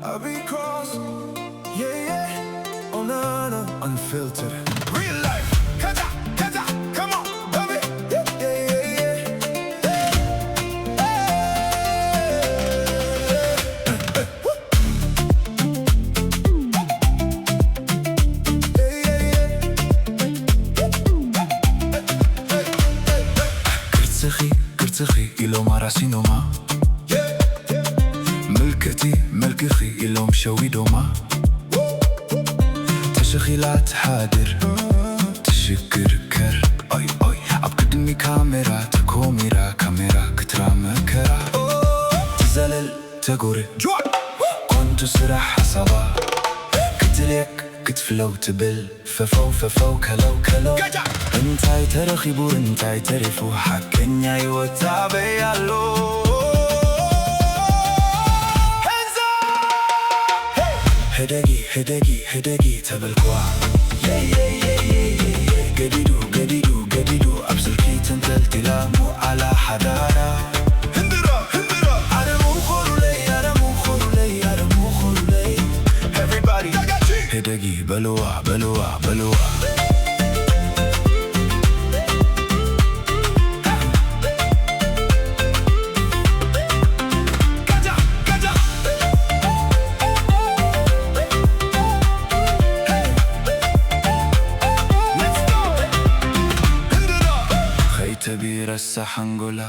Abby Cross, yeah, yeah, Onana, Unfiltered. Real life, kaja, kaja, come on, baby, yeah, yeah, yeah, yeah. ቅርጽኺ ቅርጽኺ ኢሎም ኣራሲኖማ፣ ምልክቲ መልክኺ ኢሎም ሸዊዶማ። ተሸኺላ ትሓድር ትሽክርከር፣ ኦይ ኦይ፣ ኣብ ቅድሚ ካሜራ ተኮሚራ፣ ካሜራ ክትራ መከራ። ትዘልል ተጎሪ፣ ቆንጆ ስራሕ ሓሳባ ክትልየክ ክትፍለው ትብል፣ ፈፈው ፈፈው ከለው ከለው። እንታይ ተረኺቡ እንታይ ተሪፉ፣ ሓቀኛ ህይወት ኣበይ ኣሎ? ህደጊ ህደጊ ህደጊ ተበልኳ፣ ገዲዱ ገዲዱ ገዲዱ፣ ኣብ ስልኪ ተንጠልጢላ፣ ሙዓላ ሓዳራ። ህንድራ ህንድራ፣ ኣረ ሙኹሩለይ፣ ኣረ ሙኹሩለይ፣ ኣረ ሙኹሩለይ። Everybody ህደጊ በልዋ በልዋ በልዋ። ከይተቢረሳ ሓንጎላ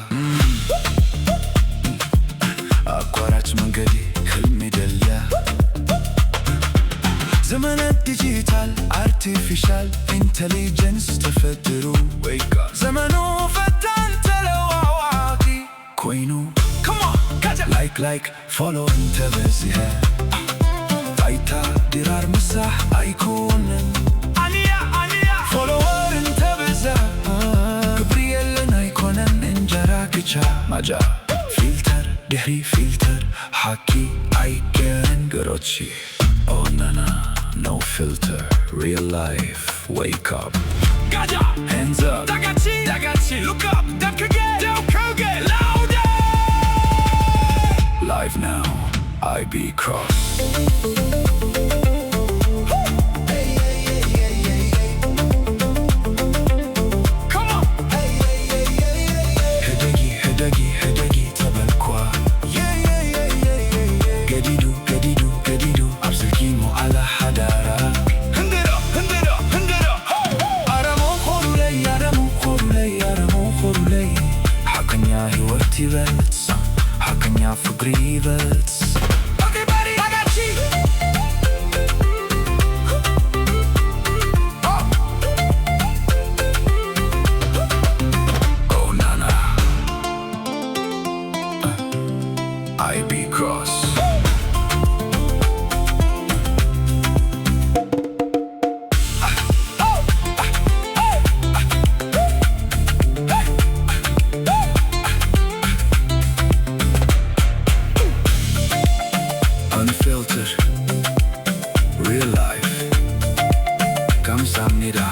ኣቋራጭ መንገዲ፣ ህልሚ ደልያ። ዘመነ ዲጂታል ኣርቲፊሻል ኢንተሊጀንስ ተፈጢሩ፣ ወይካ ዘመኑ ፈታን ተለዋዋጢ ኮይኑ። ላይክ ላይክ ፎሎ እንተበዚሐ፣ ታይታ ድራር ምሳሕ ኣይኮነን። ኣንያ ኣንያ ፎሎወር እንተበዛ፣ ክብሪ የለን ኣይኮነን። እንጀራ ክቻ ማጃ፣ ፊልተር ድሕሪ ፊልተር፣ ሓቂ ኣይገረን። ገሮቺ ኦናና፣ no filter, real life, wake up. Gaja, hands up, Dagachi, Dagachi, look up, Dakage, Daukage, louder. Live now, I B Cross. Come on. ህደጊ ህደጊ ህደጊ ተበልኳ፣ ገዲዱ ገዲዱ ገዲዱ፣ ኣብ ስልኪ መዋእላ ሓዳራ። ህንደራ ህንደራ ህንደራ፣ ኣረ ሞኾሩለይ፣ ኣረ ሞኾሩለይ፣ ኣረ ሞኾሩለይ። ሓቀኛ ህይወት ይበልጽ፣ ሓቀኛ ፍቅሪ ይበልጽ። Everybody, I got you. Oh. Oh, nana. I B Cross. Unfiltered, real life. Kamsamnida.